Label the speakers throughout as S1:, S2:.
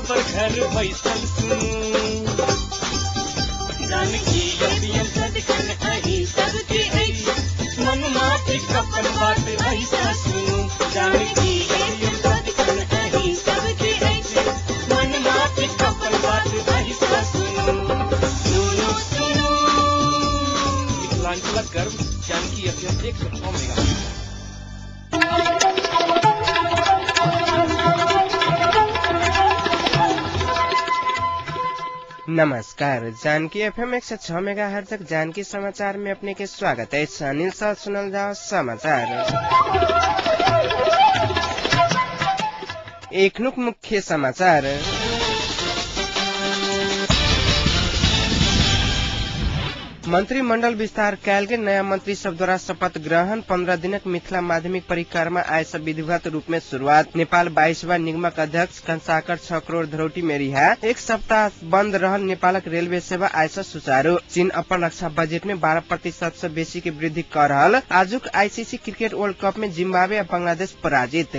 S1: बरोबर घर बैसल सुनू। जानकी एफएम सदिखन अहीं सबके अछि, मन माटिक अपन बात अहीं सुनू। जानकी एफएम सदिखन अहीं सबके अछि, मन माटिक अपन बात अहीं सुनू। सुनू सुनू मिथिलांचलक गर्व जानकी एफएम 106 मेगा।
S2: नमस्कार, जानकी एफएम 106 मेगाहर्ज जानकी समाचार में अपने के स्वागत है। अनिल साथ सुनल जाओ समाचार। एखनुक मुख्य समाचार। मंत्रिमंडल विस्तार कयल गेल नयाँ मंत्री सब द्वारा शपथ ग्रहण। 15 दिनक मिथिला माध्यमिक परिक्रमा आइ से विधिवत रूप में शुरुआत। नेपाल 22वां निगमक अध्यक्ष कंसाकर 6 करोड़ धरौटी में रिहा। एक सप्ताह बंद रहल नेपालक रेलवे सेवा आइ से सुचारू। चीन अपन रक्षा बजट में 12% से बेसी के वृद्धि कर रहल। आजुक आईसीसी क्रिकेट वर्ल्ड कप में जिम्बाब्वे आ बांग्लादेश पराजित।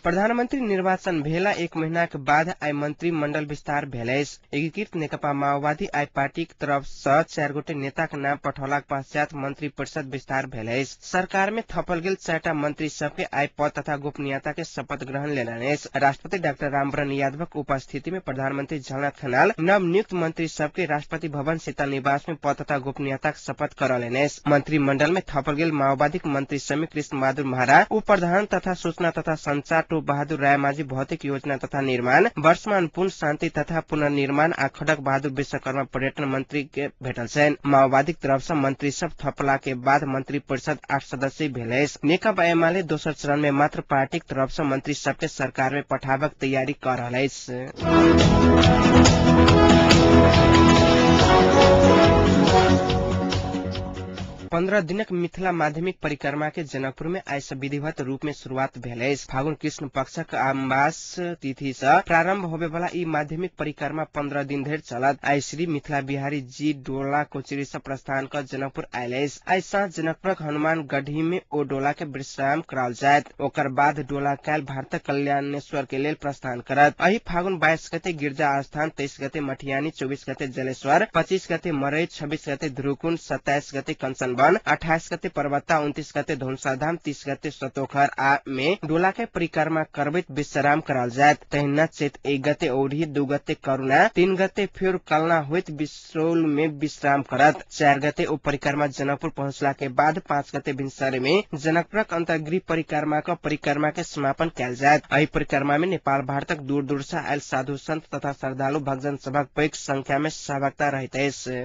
S2: प्रधानमंत्री निर्वाचन भेला एक महीना के बाद आइ मंत्रिमंडल विस्तार भेल अछि। एकीकृत नेकपा माओवादी आइ पार्टीक तरफ से 4 गोटे नेता के नाम पठौलाक पश्चात मंत्री परिषद विस्तार भेल अछि। सरकार में थपल गेल 4टा मंत्री सबके आइ पद तथा गोपनीयता के शपथ ग्रहण लेलनि अछि। राष्ट्रपति डाक्टर रामवरण यादवक उपस्थिति में प्रधानमंत्री झलनाथ खनाल नवनियुक्त मंत्री सबके राष्ट्रपति भवन सीता निवास में पद तथा गोपनीयता के शपथ करौलनि अछि। मंत्रिमंडल में थपल गेल माओवादीक मंत्री समी कृष्ण बहादुर महरा उप प्रधान तथा सूचना तथा संचार बहादुर रायमाझी भौतिक योजना तथा निर्माण, वर्षमान पुन शान्ति तथा पुनर्निर्माण आ खड़क बहादुर विश्वकर्मा पर्यटन मंत्री के भेटल छनि। माओवादीक तरफ से मंत्री सब थपला के बाद मंत्री परिषद 8 सदस्यीय भेल अछि। नेकपा एमाले दोसर चरण में मात्र पार्टीक तरफ से मंत्री सबके सरकार में पठाबक तैयारी कर रहल अछि। 15 दिनक मिथिला माध्यमिक परिक्रमा के जनकपुर में आइ से विधिवत रूप में शुरुआत भेल अछि। फागुन कृष्ण पक्षक अमास तिथि से प्रारंभ होबे वाला ई माध्यमिक परिक्रमा 15 दिन धरि चलत। आइ श्री मिथिला बिहारी जी डोला कोचरी से प्रस्थान कर जनकपुर आयल अछि। आइ साँझ जनकपुरक हनुमान गढ़ी में ओ डोला के विश्राम कराओल जायत। ओकर बाद डोला काल्हि भारतक कल्याणेश्वर के लेल प्रस्थान करत। एहि फागुन 22 गते गिरजा स्थान, 23 गते मठियानी, 24 गते जलेश्वर, 25 गते मरई, 26 गते ध्रुकुन, 27 गते कंचन, 28 गते पर्वता, 29 गते धनुषाधाम, 30 गते सतोखर आ में डोला के परिक्रमा करबैत विश्राम कराल जायत। तहिना चैत 1 गते औढ़ी, 2 गते करुणा, 3 गते फेर कलना होइत बिसौल में विश्राम करत। 4 गते ओ परिक्रमा जनकपुर पहुंचला के बाद 5 गते भिनसरे में जनकपुरक अंतर्गृह परिक्रमा क परिक्रमा के समापन कयल जायत। एहि परिक्रमा में नेपाल भारतक दूर दूर से आयल साधु संत तथा श्रद्धालु भक्तजन सभक पैघ संख्या में सहभागिता रहैत अछि।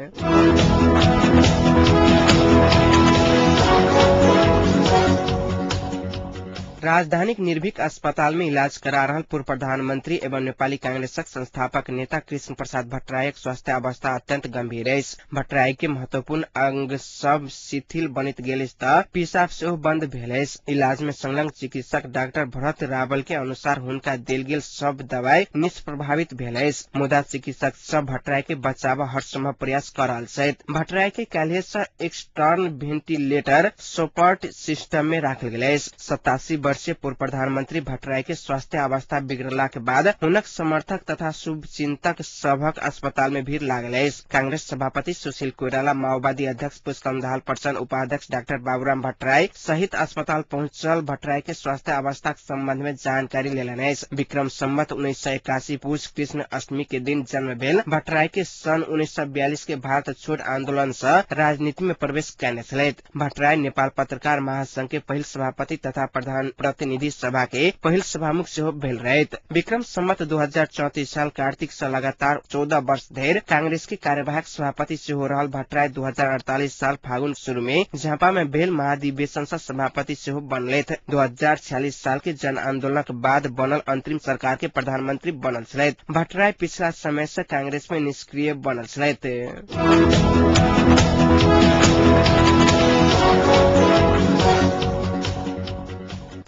S2: राजधानीक निर्भीक अस्पताल में इलाज करा रहल पूर्व प्रधानमंत्री एवं नेपाली कांग्रेसक संस्थापक नेता कृष्ण प्रसाद भट्टराईक स्वास्थ्य अवस्था अत्यंत गंभीर अछि। भट्टराई के महत्वपूर्ण अंग सब शिथिल बनैत गेल अछि त पेशाब सेहो बंद भेल अछि। इलाज में संलग्न चिकित्सक डाक्टर भरत रावल के अनुसार हुनका देल गेल सब दवाई निष्प्रभावित भेल अछि। मुदा चिकित्सक सब भट्टराई के बचाव हर संभव प्रयास कर रहल छथि। भट्टराई के काल्हि से एक्सटर्न वेंटिलेटर सपोर्ट सिस्टम में राखल गेल अछि। 87 वर्षीय पूर्व प्रधानमंत्री भट्टराई के स्वास्थ्य अवस्था बिगड़ला के बाद हुनक समर्थक तथा शुभचिंतक सभक अस्पताल में भीड़ लागल अछि। कांग्रेस सभापति सुशील कोइराला, माओवादी अध्यक्ष पुष्पकमल दाहाल प्रचण्ड, उपाध्यक्ष डाक्टर बाबूराम भट्टराई सहित अस्पताल पहुंचल भट्टराई के स्वास्थ्य अवस्था के संबंध में जानकारी लेलनि अछि। विक्रम संवत 1981 पुष कृष्ण अष्टमी के दिन जन्म भेल भट्टराई के सन 1942 के भारत छोड़ आंदोलन से राजनीति में प्रवेश कयने छलथि। भट्टराई नेपाल पत्रकार महासंघ के पहिल सभापति तथा प्रधान प्रतिनिधि सभा के पहिल सभामुख सेहो भेल रहैत। विक्रम संवत 2034 साल कार्तिक से लगातार 14 वर्ष धरि कांग्रेस के कार्यवाहक सभापति सेहो रहल भट्टराई 2048 साल फागुन शुरू में झापा में भेल महाधिवेशन से सभापति सेहो बनलथि। 2046 साल के जन आंदोलनक बाद बनल अंतरिम सरकार के प्रधानमंत्री बनल छलथि। भट्टराई पिछला समय से कांग्रेस में निष्क्रिय बनल छलथि।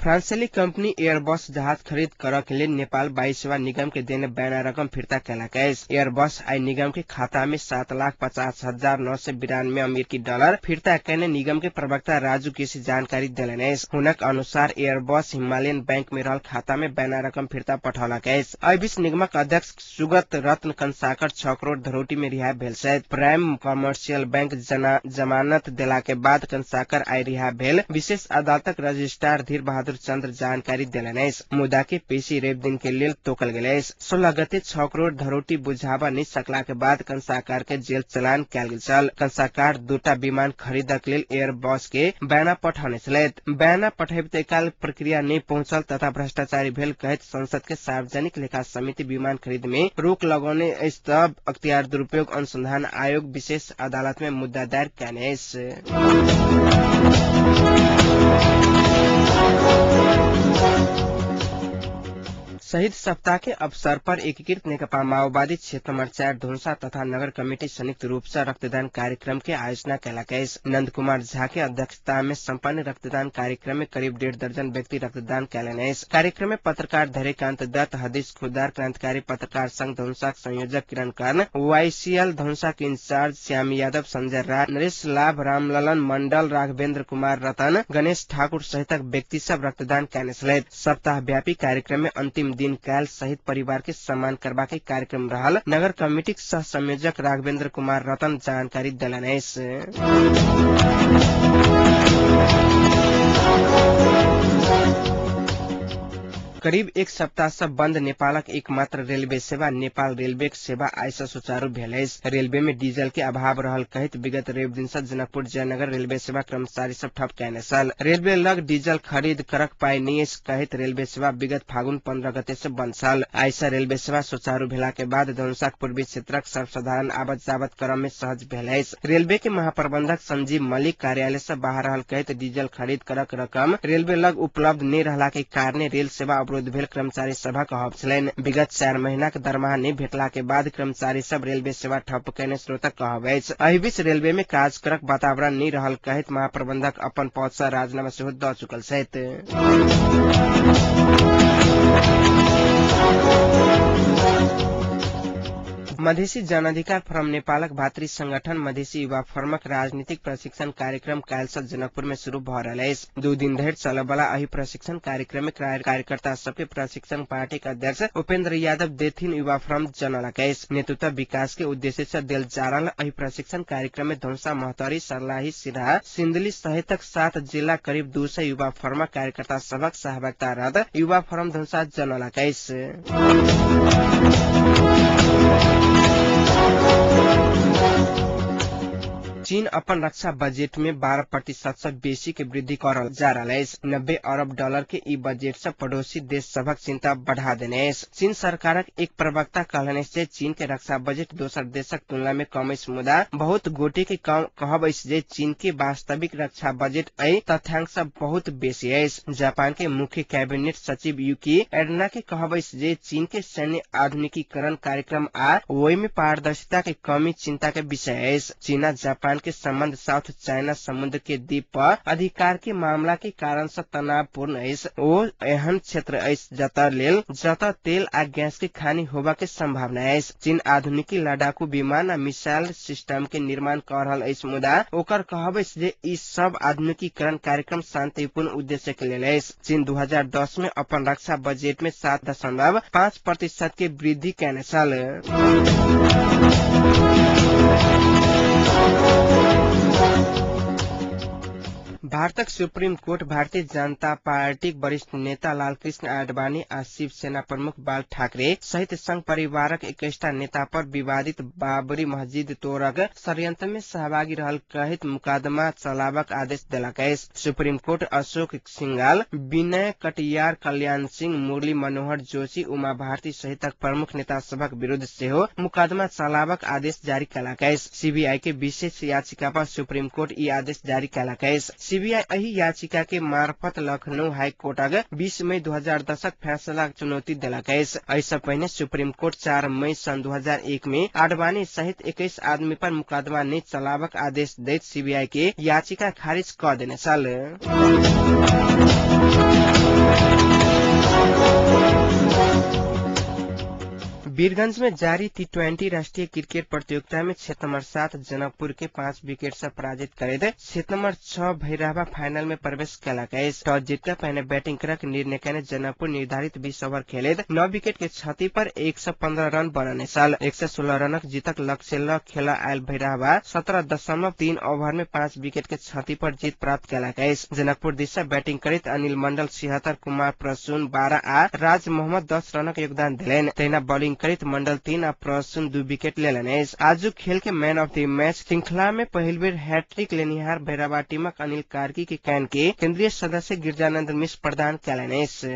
S2: फ्रांसेली कंपनी एयरबस जहाज खरीद करऽ के लेल नेपाल वायु सेवा निगम के देने बयाना रकम फिर्ता केलक अछि। एयरबस आइ निगम के खाता में 7,50,992 अमेरिकी डॉलर फिर्ता केने निगम के प्रवक्ता राजू केसी जानकारी देलनि अछि। हुनक अनुसार एयरबस हिमालयन बैंक में रहल खाता में बयाना रकम फिर्ता पठौलक अछि। एहि बीच निगमक अध्यक्ष सुगत रत्न कंसाकर 6 करोड़ धरोटी में रिहा भेल छथि। प्राइम कमर्शियल बैंक जमानत देला के बाद कंसाकर आइ रिहा भेल विशेष अदालतक रजिस्ट्रार धीर बहादुर चन्द्र जानकारी देलनि अछि। मुद्दा के पेशी रवि दिन के लेल तोकल गेल अछि। 16 गते 6 करोड़ धरोटी बुझाबऽ नहि सकला के बाद कंसाकार के जेल चलान कयल गेल छल। कंसाकार दूटा विमान खरीदक लेल एयरबस के बयाना पठौने छलथि। बयाना पठबिते काल प्रक्रिया नहि पहुंचल तथा भ्रष्टाचारी भेल कहैत संसद के सार्वजनिक लेखा समिति विमान खरीद में रोक लगौने अछि त अख्तियार दुरूपयोग अनुसंधान आयोग विशेष अदालत में मुद्दा दायर कयने अछि। शहीद सप्ताह के अवसर पर एकीकृत नेकपा माओवादी क्षेत्र नंबर 4 धुनसा तथा नगर कमिटी संयुक्त रूप से रक्तदान कार्यक्रम के आयोजना केलक अछि। नंद कुमार झा के अध्यक्षता में सम्पन्न रक्तदान कार्यक्रम में करीब 1.5 दर्जन व्यक्ति रक्तदान कयलनि अछि। कार्यक्रम में पत्रकार धरेकांत दत्त, हदीश खुदार, क्रांतिकारी पत्रकार संघ धनुषा संयोजक किरण कर्ण, वाईसीएल धनुषा के इंचार्ज श्याम यादव, संजय राय, नरेश लाभ, रामललन मंडल, राघवेंद्र कुमार रतन, गणेश ठाकुर सहितक व्यक्ति सब रक्तदान कयने छलथि। सप्ताहव्यापी कार्यक्रम में अंतिम दिन काल शहीद परिवार के सम्मान करबा के कार्यक्रम रहल नगर कमिटी सह संयोजक राघवेंद्र कुमार रतन जानकारी देलनि अछि। करीब एक सप्ताह से बंद नेपालक एकमात्र रेलवे सेवा नेपाल रेलवे सेवा आइ से सुचारू भेल अछि। रेलवे में डीजल के अभाव रहल कहैत विगत रवि दिन से जनकपुर जयनगर रेलवे सेवा कर्मचारी सब ठप कयने छल। रेलवे लग डीजल खरीद करक पाई नहि अछि कहैत रेलवे सेवा विगत फागुन 15 गते से बंद छल। आइ से रेलवे सेवा सुचारू भेला के बाद धनुषाक पूर्वी क्षेत्रक सर्वसाधारण आवत जावत क्रम में सहज भेल अछि। रेलवे के महाप्रबंधक संजीव मलिक कार्यालय से बाहर रहल कहैत डीजल खरीद करक रकम रेलवे लग उपलब्ध नहि रहला के कारणे रेल सेवा अवरोध भेल कर्मचारी सभक कहब छलनि। विगत 4 महीनाक दरमाहा नहि भेटला के बाद कर्मचारी सब रेलवे सेवा ठप कयने स्रोतक कहब अछि। एहि बीच रेलवे में काज करक वातावरण नहि रहल कहैत महाप्रबंधक अपन पद सँ राजीनामा सेहो दऽ चुकल छथि। मधेसी जनअधिकार फोरम नेपालक भातृ संगठन मधेसी युवा फोरमक राजनीतिक प्रशिक्षण कार्यक्रम काल्हि सँ जनकपुर में शुरू भऽ रहल अछि। 2 दिन धरि चलयवला एहि प्रशिक्षण कार्यक्रम में कार्यकर्ता सबके प्रशिक्षण पार्टी के अध्यक्ष उपेन्द्र यादव देथिन युवा फोरम जनौलक अछि। नेतृत्व विकास के उद्देश्य से देल जा रहल एहि प्रशिक्षण कार्यक्रम में धनुषा, महोत्तरी, सर्लाही, सिराहा, सिन्धुली सहितक 7 जिला करीब 200 युवा फोरमक कार्यकर्ता सभक सहभागिता रहत युवा फोरम धनुषा जनौलक अछि। चीन अपन रक्षा बजट में 12% से बेसी के वृद्धि करल जा रहल अछि। 90 अरब डॉलर के ई बजट से पड़ोसी देश सभक चिंता बढ़ा देने अछि। चीन सरकारक एक प्रवक्ता कहलनि जे चीन के रक्षा बजट दोसर देशक तुलना में कम अछि, मुदा बहुत गोटे के कहब अछि जे चीन के वास्तविक रक्षा बजट एहि तथ्यांक से बहुत बेसी अछि। जापान के मुख्य कैबिनेट सचिव युकी एडना के कहब अछि जे चीन के सैन्य आधुनिकीकरण कार्यक्रम आ ओहि में पारदर्शिता के कमी चिंता के विषय अछि। चीन आ जापान के संबंध साउथ चाइना समुद्र के द्वीप पर अधिकार के मामला के कारण से तनावपूर्ण अछि। ओ एहन क्षेत्र अछि जतऽ तेल आ गैस के खानी होबा के संभावना अछि। चीन आधुनिकी लड़ाकू विमान आ मिसाइल सिस्टम के निर्माण कर रहल अछि, मुदा ओकर कहब अछि जे ई सब आधुनिकीकरण कार्यक्रम शांतिपूर्ण उद्देश्य के लेल अछि। चीन 2010 में अपन रक्षा बजट में 7.5% के वृद्धि कयने छल। भारतक सुप्रीम कोर्ट भारतीय जनता पार्टीक वरिष्ठ नेता लालकृष्ण आडवाणी आ शिवसेना प्रमुख बाल ठाकरे सहित संघ परिवारक 21टा नेता पर विवादित बाबरी मस्जिद तोड़क षड्यंत्र में सहभागी रहल कहैत मुकदमा चलाबक आदेश देलक अछि। सुप्रीम कोर्ट अशोक सिंघाल, विनय कटियार, कल्याण सिंह, मुरली मनोहर जोशी, उमा भारती सहितक प्रमुख नेता सभक विरूद्ध सेहो मुकदमा चलाबक आदेश जारी केलक अछि। सीबीआई के विशेष याचिका पर सुप्रीम कोर्ट ई आदेश जारी केलक अछि। सीबीआई एहि याचिका के मार्फत लखनऊ हाईकोर्टक 20 मई 2010 फैसला चुनौती देलक अछि। एहि पहिने सुप्रीम कोर्ट 4 मई सन 2001 में आडवाणी सहित 21 आदमी पर मुकदमा नहि चलाबक आदेश दैत सीबीआई के याचिका खारिज कऽ देने छल। वीरगंज में जारी T20 राष्ट्रीय क्रिकेट प्रतियोगिता में क्षेत्र नंबर 7 जनकपुर के 5 विकेट से पराजित करैत क्षेत्र नंबर 6 भैरहवा फाइनल में प्रवेश केलक अछि। टॉस जीतकर पहिने बैटिंग करक निर्णय केने जनकपुर निर्धारित 20 ओवर खेलैत 9 विकेट के क्षति पर 115 रन बनने छल। 116 रनक जीतक लक्ष्य ल खेल आयल भैरहवा 17.3 ओवर में 5 विकेट के क्षति पर जीत प्राप्त केलक अछि। जनकपुर दिस से बैटिंग करैत अनिल मंडल 76, कुमार प्रसून 12 आ राज मोहम्मद 10 रनक योगदान देलनि। तहिना बॉलिंग करैत मंडल 3 आ प्रसून 2 विकेट लेलनि अछि। आजुक खेल के मैन ऑफ the match श्रृंखला में पहिल बेर हैट्रिक लेनिहार भैरहवा टीमक अनिल कार्की के can के केंद्रीय सदस्य गिरिजानंद मिश्र प्रदान केलनि अछि।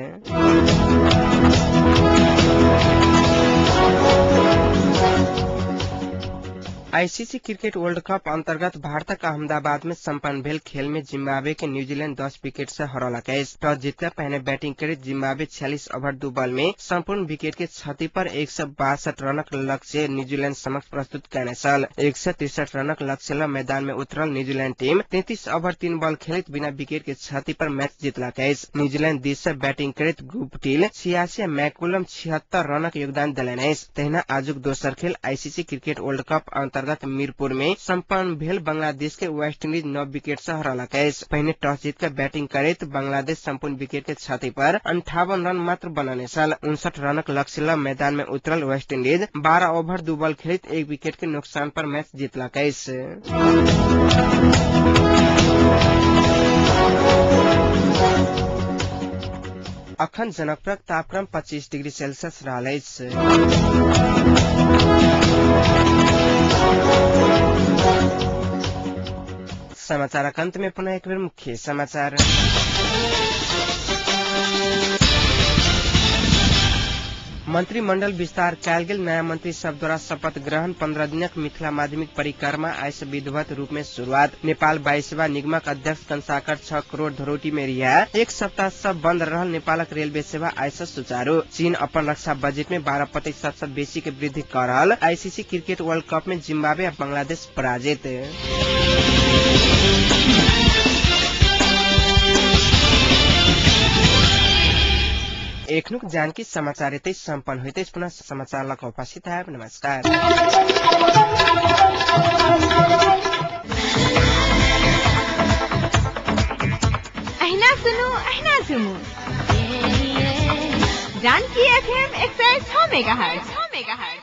S2: आईसीसी क्रिकेट वर्ल्ड कप अंतर्गत भारतक अहमदाबाद में संपन्न भेल खेल में जिम्बाब्वे के न्यूजीलैंड 10 विकेट से हरौलक अछि। टॉस जीतकर पहिने बैटिंग करैत जिम्बाब्वे 46 ओवर 2 बॉल में संपूर्ण विकेट के क्षति पर 162 रनक लक्ष्य न्यूजीलैंड समक्ष प्रस्तुत केने छल। 163 रनक लक्ष्य ल मैदान में उतरल न्यूजीलैंड टीम 33 ओवर 3 बॉल खेलैत बिना विकेट के क्षति पर मैच जीतलक अछि। न्यूजीलैंड दिस से बैटिंग करैत गुप्टिल 86 आ मैकुलम 76 रनक योगदान देलनि अछि। तहिना आजुक दोसर खेल आईसीसी क्रिकेट वर्ल्ड कप अंतर्गत मीरपुर में संपन्न भेल बांग्लादेश के वेस्ट इंडीज 9 विकेट से हरौलक अछि। पहिने टॉस जीतकर बैटिंग करैत बांग्लादेश संपूर्ण विकेट के क्षति पर 58 रन मात्र बनने छल। 59 रनक लक्ष्य ल मैदान में उतरल वेस्ट इंडीज 12 ओवर 2 बॉल खेलैत 1 विकेट के नुकसान पर मैच जीतलक अछि। अखन जनकपुरक तापक्रम 25 डिग्री सेल्सियस रहल अछि। समाचारक अंत में पुनः एक बेर मुख्य समाचार। मंत्रिमंडल विस्तार कयल गेल नया मंत्री सब द्वारा शपथ ग्रहण। 15 दिनक मिथिला माध्यमिक परिक्रमा आइ से विधिवत रूप में शुरुआत। नेपाल वायु सेवा निगमक अध्यक्ष कंसाकर 6 करोड़ धरोटी में रिहा। एक सप्ताह से बंद रहल नेपालक रेलवे सेवा आइ से सुचारू। चीन अपन रक्षा बजट में 12% से बेसी के वृद्धि कर रहल। आईसीसी क्रिकेट वर्ल्ड कप में जिम्बाब्वे आ बांग्लादेश पराजित। एखनुक जानकी समाचार एतै सम्पन्न होइत अछि। पुनः समाचार लग उपस्थित है। नमस्कार।
S3: अहिना सुनू अहिना झुमू जानकी एफएम 106 मेगाहर्ट्ज।